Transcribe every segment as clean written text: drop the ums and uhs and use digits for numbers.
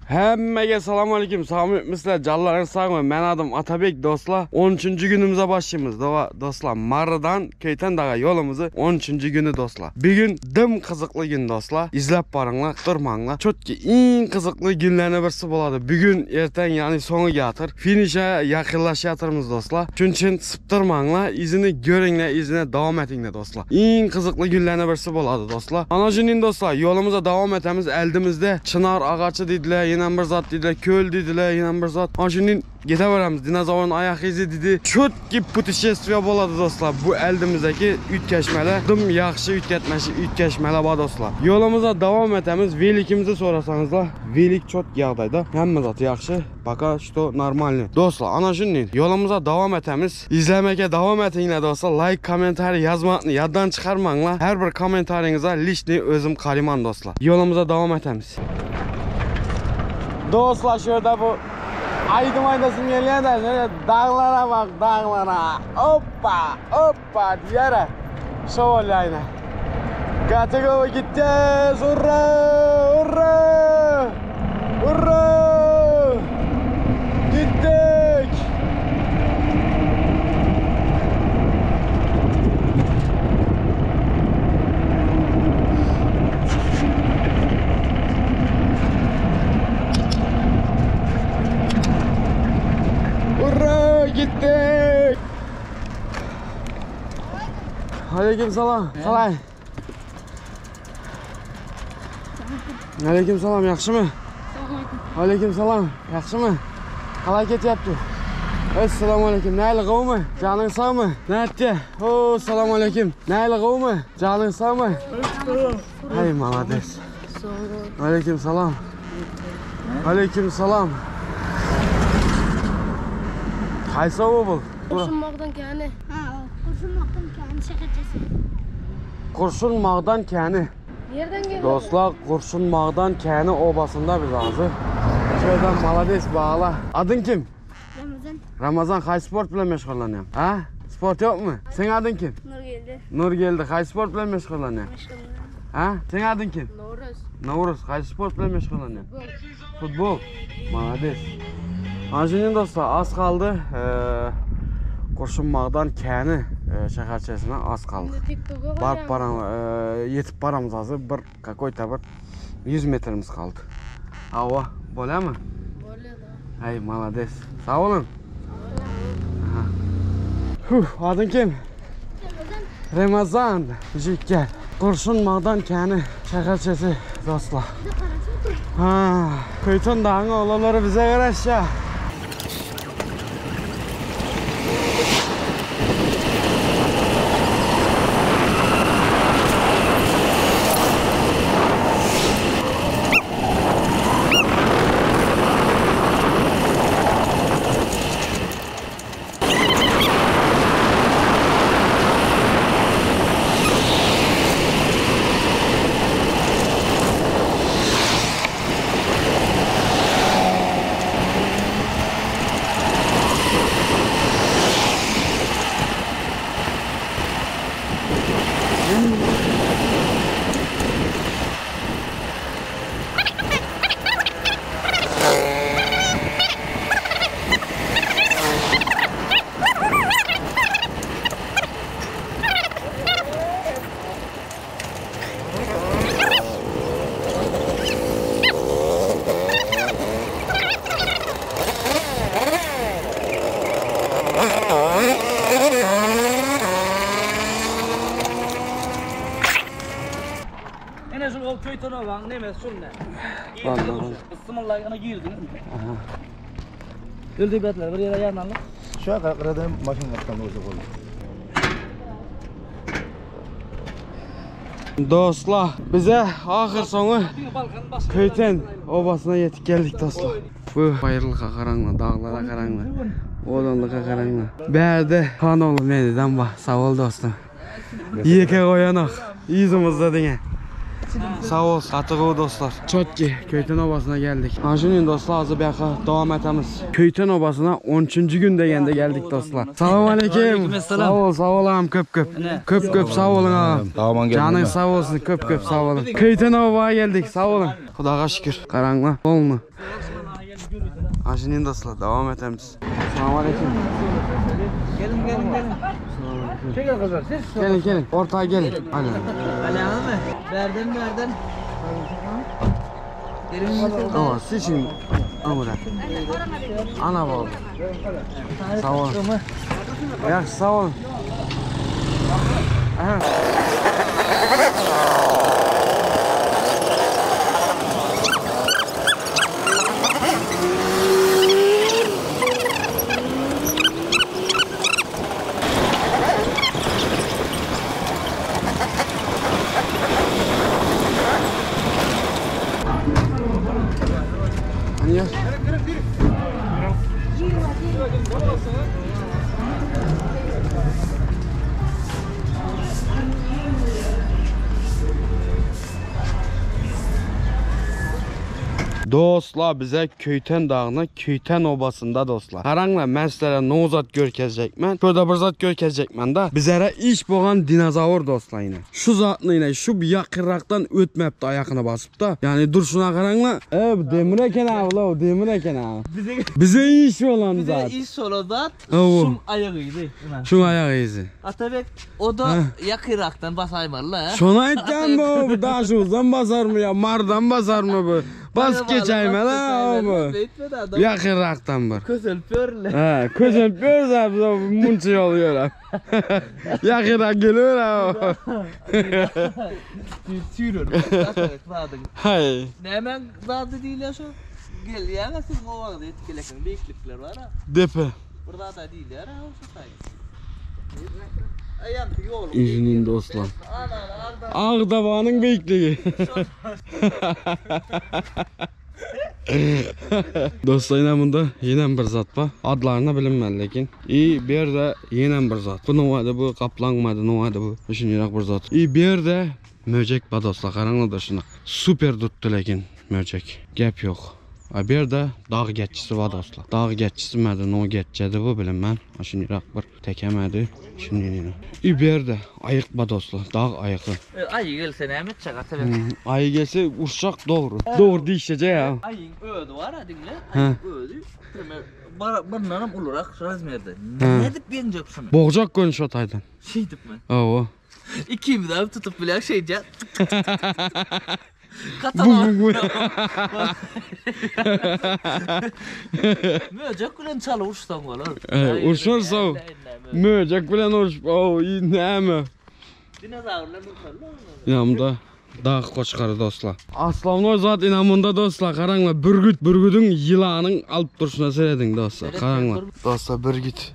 Hemmege salam aleyküm. Sağmısızlar, canlarınız sağ mı? Men adım Atabek dostlar. 13. günümüze başlıyoruz dostlar. Marıdan Köyten Dağa yolumuzu 13. günü dostlar. Bir gün dım kızıklı gün dostlar. İzlep barınlar, durmanlar. Çotki en kızıklı günlerini birisi boladı. Bugün erten yani sonu yatır. Finişe yakınlaşıyatırmız dostlar. Çünkü sıptırmanlar, izini görünler, izine devam etinler dostlar. En kızıklı günlerini birisi boladı dostlar. Ana dostlar yolumuza devam etemiz. Eldimizde çınar ağacı dediler, yine bir zat dediler, köl dediler, yine bir zat. Ana şimdi Getaveramiz. Dinozavrın ayak izi dedi. Чёткий путешествие bo'ladi dostlar. Bu eldimizdagi ütkashmalar, dim yaxshi ütkatmashi ütkashmalar bor dostlar. Yo'limizda davom etamiz. Velikimizni so'rasangizlar, velik чёткий жағдайда. Hamma zot yaxshi. Пока что нормально. Dostlar, ana shunday yo'limizda davom etamiz. İzlemeye davom etinglar dostlar. Like, kommentariy yazmakni yoddan chiqarmanglar. Har bir kommentariyingizga личный o'zim qarayman dostlar. Yo'limizda davom etamiz. Dostlar, şu yerda bu Aydım aydasım geliyor da şöyle dağlara bak dağlara. Hoppa hoppa diyerek. Şöyle aynı. Katıkova gideceğiz. Hurra hurra. Hurra. Gittik. Hurra gittik. Aleyküm salam. Salam. Aleyküm salam, yaxshimi? Aleyküm salam, yaxshimi? Qalay ketyapti? Assalomu alaykum. Nayli qovmi? Joning sog'mi? Natya. O, assalomu alaykum. Nayli qovmi? Joning sog'mi? Hay, молодец. Aleyküm salam. Aleyküm salam. Qaysi bu? Qurshunmoqdan kani. Ha, Qurshunmoqdan kani shaharchasi. Qurshunmoqdan kani. Nereden geldi? Dostlar Qurshunmoqdan kani obasında biz hozir. Şuradan молодец bağla. Adın kim? Ramazon Ramazan qaysi sport bilan mashg'ullanyapti? Ha? Sport yo'qmi? Sening ading kim? Nurgeldi. Nurgeldi qaysi sport bilan mashg'ullanyapti? Ha? Sening ading kim? Nowruz. Navruz qaysi sport bilan mashg'ullanyapti? Futbol. Молодец. Ana shunday dostlar, az qoldi. Qurshunmoqdan kani shaharchasidan az qoldi. TikTok'a Barıp baram, yetib baramiz hozir. Bir какой-то bir 100 metrimiz qoldi. Ava, bo'ladimi? Bo'ladi. Ay, молодец. Sağ olun. Aha. Huh, adın kim? Ramazon Ramazan. Gel. Qurshunmoqdan kani shaharchasi dostlar. Ha, Köytün dağının oğlanları bize göre Ene şul ol köy tonu nemesi şul ne? Vallahi. Isımınla girdin. Öldü betler bir yere yanalım. Şu an karadan maşın kaptan olsa olur. Dostlar, bize ahır sonu Köyten obasına yetip geldik dostlar. Bu bayırlığa qaranglar, dağlara qaranglar, odanlığa qaranglar. Bärde Hanoğlu meniden bak. Sağ ol dostum. Yeke qoyanaq. Yüzümüzde dine. Sağ ol, qatığı dostlar. Çotki Köyten obasına geldik. Anjinin dostlar azı bəyəxə davam etamiz. Köyten obasına 13. gün degende geldik dostlar. Salam aleyküm. Sağ ol, sağ ol ağam köp köp. Köp köp sağ olun ağam. Tamam Canın sağ olsun, köp köp sağ olun. Köyten obaya geldik, sağ olun. Xudağa şükür. Qaranglar, olunu. Aşyny dostlar dowam etemiz. Assalamu aleyküm. Gelin gelin gelin. Çekin kızlar siz. Gelin gelin. Ortaya gelin. Hadi. Alamı mı? Verden verden. Gelin Tamam siz şimdi. Amına. Ana bol. Sağ olun. Yaxşı sağ olun. Aha. Niye? Dostlar bize Köyten Dağı'na Köyten Obası'nda dostlar. Qaranglar men sizlere ne zat görkezecekmen. Şurada bir zat görkezecekmen da. Bizlere iş boğan dinozavr dostlar yine. Şu zatını yine şu bir yakınraktan ötmepti ayağına basıp da. Yani dur şuna qaranglar. E bu demir eken abi la o demir eken abi. Bize Bize iş olan bize zat. iş solo zat. Oo. Şum ayağıydı. Şu ayak izi. Atabek o da yakıraktan basaymalı ha. Şuna aytgan bu, bu daha şuradan basar mı ya? Mardan basar mı bu? Bas geçeyim la bu. Etmedi adam. Yakınraktan bir. Köselip örle. Ha, köşe bir abi munça yol yürü. Yakına geliyor abi. Sürüyorum. Atabek zadın. Hay. Hemen zadı değil ya şu. Gel ya siz o vaqt etkilekin büyüklükler var ha. Depe. Burada da değil ya o şu say. Ayak yol. İzinin dostlar. Ana ana. Ağdavanın büyüklüğü. Dostlar yine bunda yine bir zat var. Adlarını bilinmedi lekin. İyi bir de yine bir zat. Bu ne vardı bu kaplan mıydı ne vardı bu? Şundan bir zat. İyi bir de möcek var dostlar. Qaranglar da şuna. Süper tuttu lekin möcek. Gap yok. A bir de dağ geççisi var dostlar. Dağ geççisi miydi, ne geççedi bu bilinmem. Şundan bir tekemedi. Şimdi yine. İyi bir de ayık var dostlar. Dağ ayığı. Ayı gelse ne mi çak Atabek? Ayı gelse urşak doğru. Doğru diyişecek ya. Ayın ödü var ha dinle. He. Ayın ödü. Bunlarım olarak razmerde. Ne dip yenecek şunu? Boğacak konuş o taydan. Şey dip mi? Oo. İkimiz abi tutup bile şey diyecek. Bu Katana. bu bu. Möcek bilen çalı uçsam olur. He, urşarsa o. Möcek bilen uruş. Oo iyi ne mi? Dinozavurlar uçarlar. İnamda dağ koçkarı dostlar. Aslanlar zat inamında dostlar. Qaranglar bürgüt bürgüdün yılanın alıp duruşuna seyredin dostlar. Qaranglar. Dostlar bürgüt.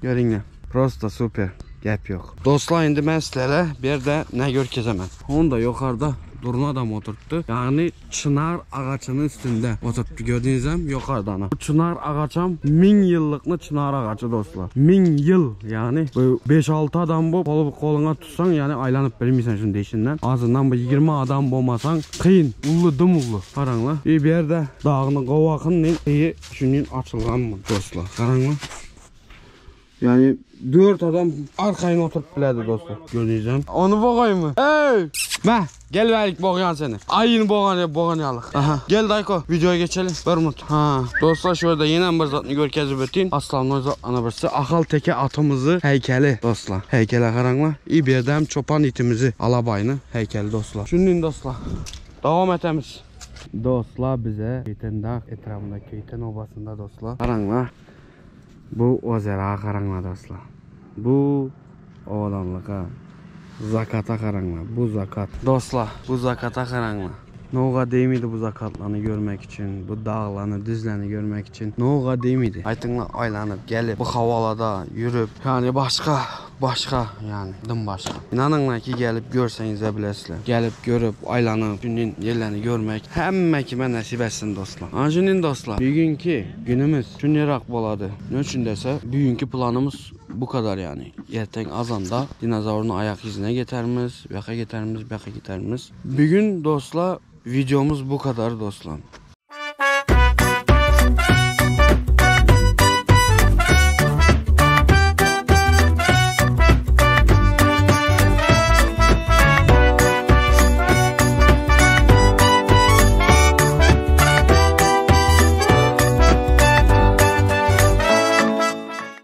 Görünler. Prosta super. Gap yok. Dostlar indi mən sizlərə bir də nə görkezəmən. Onu da yuxarıda durna adam oturtdu. Yani çınar ağacının üstünde oturttu. Gördüğünüz gibi yukarıdan. Bu çınar ağacam 1000 yıllıklı çınar ağacı dostlar. 1000 yıl yani. Bu 5-6 adam bu kolu koluna tutsan yani aylanıp bilmiyorsan şunun değişinden. Azından bu 20 adam olmasan kıyın. Ullu dım ullu. Qaranglar. Bir yerde dağının qovaqının iyi şunun açılgan mı dostlar. Qaranglar. Yani 4 adam arkayına oturup bilədi dostlar. Gördüyünüz gibi. Onu boğayım mı? Hey! Mə, gel verik boğayan seni. Ayını boğan, boğan Aha. Gel Dayko, videoya geçelim. Bermut. Ha. Dostlar şurada yine bir zatını görkezip öteyim. Aslanlar zatını birisi. Ahal teke atımızı heykeli dostlar. Heykele qaranglar. İyi bir yerdə çopan itimizi alabayını heykeli dostlar. Şunun dostlar. Devam etemiz. Dostlar bize Köyten dağ etrafında Köyten obasında dostlar. Qaranglar. Bu ozera qaranglar dostlar. Bu ovadanlığa zakata qaranglar. Bu zakat. Dostlar, bu zakata qaranglar. Noğa demiydi bu zakatlarını görmek için, bu dağlarını, düzlerini görmek için. Noğa demiydi. Aytınlar aylanıp gelip bu havalada yürüp yani başka başka yani dım başka. İnanınlar ki gelip görseniz de bilesizler. Gelip görüp aylanıp günün yerlerini görmek hemme kime nasip etsin dostlar. Anjinin dostlar. Bugünkü günümüz şunyarak boladı. Ne üçün dese bugünkü planımız bu kadar yani. Yerten azanda dinozavrun ayak izine geterimiz, baka geterimiz, baka geterimiz. Bugün dostlar videomuz bu kadar dostlar.